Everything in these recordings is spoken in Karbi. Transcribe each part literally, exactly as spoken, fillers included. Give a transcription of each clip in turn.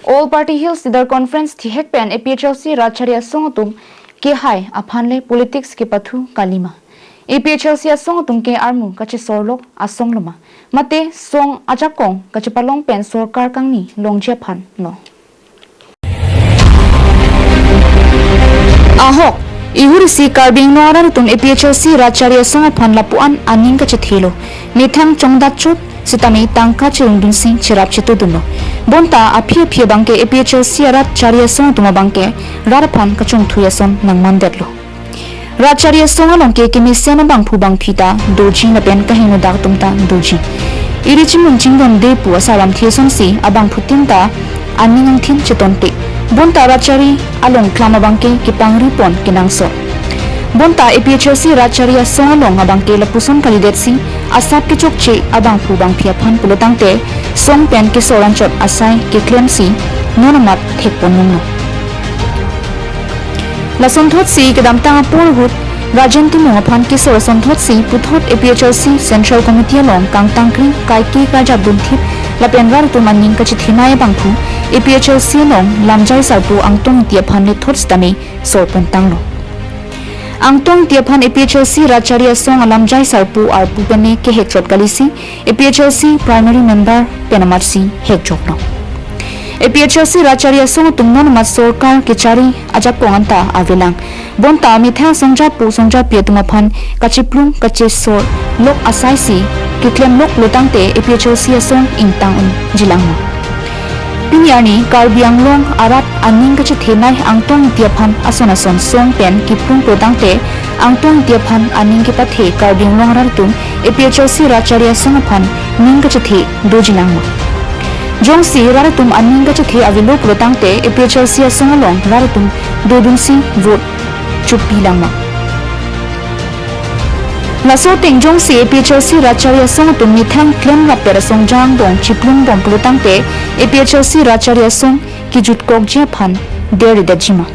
All Party Hills Leader Conference thihek pen A P H L C rat chari asong atum kehai aphan le politics kepathu kalima. A P H L C asong atum ke armu kachesorlok asong loma, mate song ajakong kachepalong pen sorkar kangni longji aphan lo. Ahok, ihurisi Karbi Anglong arat atum A P H L C rat chari asong aphan lapu-an aning kachethelo. Methang chongdat chot sitame tangka cherungdunsi cherap chetudunlo. Bonta aphi aphi abangke A P H L C arat chari asong atum abangke rat aphan kachongthui ason nangmandetlo. Rat chari asong along ke kemesen abangphu bangphi ta doji lapen kahingno dak atum ta doji. Iri chimung chingdon de pu asaram thi asonsi abangphutin ta aning angthin chetonte. Bonta rat chari along klam abangke kepangri pon kenangsot. Bonta A P H L C rat chari asong along abangke lapuson kalidetsi asap kechokche abangphu bangphi aphan pulotangte song pen kesor anchot asai keklemsi non amat thekpon nunglo. Lasonthotsi kedamtang apor ahut Rajen Timung aphan kesor asonthotsi puthot A P H L C Central Committee along kangtangkring kaike karjap dunthip lapen rat atum aning kachethenei abangphu A P H L C along lamjai sarpo Angtong Ingti aphan lethot sitame sorpon tanglo. Angtong Ingti aphan A P H L C rat chari asong alamjai sarpo arpu pen le kehek chot kalisi A P H L C primary member pen amatsi hekjoklo. A P H L C rat chari asong atum non amat sorkar kechari ajakong anta avelang. Bonta methang songjapo songjapi atum aphan kacheplung kachesorlok asaisi keklemlok pulotangte A P H L C asong ingtang unjilanglo. Pini arni Karbi Anglong arat aning kachethenei Angtong Ingti aphan ason ason song pen kiplung pulotangte Angtong Ingti aphan aning kepathe Karbi Anglong arat atum A P H L C rat chari asong aphan ning kachethe dojilanglo. Jongsi rat atum aning kachethe avelo pulotangte A P H L C asong along rat atum dodunsi vote chopilangma. Laso ateng jongsi A P H L C rat chari asong atum methang klemrap pen asong jang bong chiplung bom pulotangte A P H L C rat chari asong kijutkokji aphan derdetjima.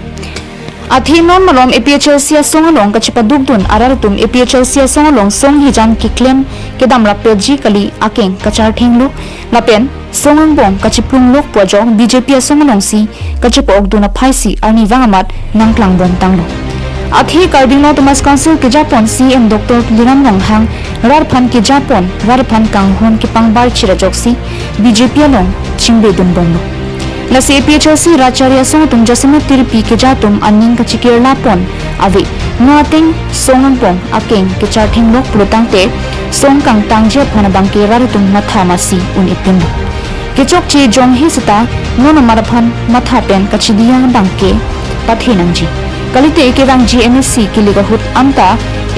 Athe non malom A P H L C asong along kachepadukdun arat atum A P H L C asong along song hijan keklem kedamrap petji kali akeng kacharthenglok lapen song angbong kachiplunglok pu ajok B J P asong alongsi kachepa-okdun aphaisi arnivang amat nangklangbom tanglo. Athe Karbi Anglong Autonomous Council kejapon C E M Doctor Tuliram Ronghang rat aphan kejapon rat aphan kanghon kepangbarchir ajoksi B J P along chingbedunbomlo. Lasi A P H L C rat chari asong atum jasemet tiripi keja atum aning kachikirlapon ave, non ateng song angbong akeng kacharthenglok pulotangte song kangtangji aphan abangke rat atum matha masi un-epinlo. Kechokche jonghe seta non amat aphan matha pen kachediya abangke pathenangji. Kalite kevangji M A C kilik ahut anta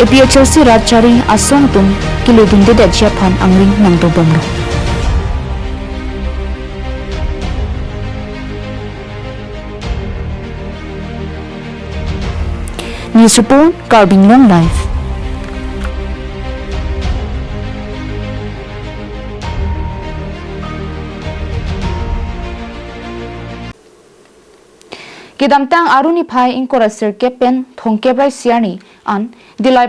A P H L C rat chari asong atum kiledundedetji aphan angring nangdobomlo. News report, Karbi Anglong Live. Kedamtang Arni phai ingkoi ra sirkep pen thomkep ra isi arni an Dillai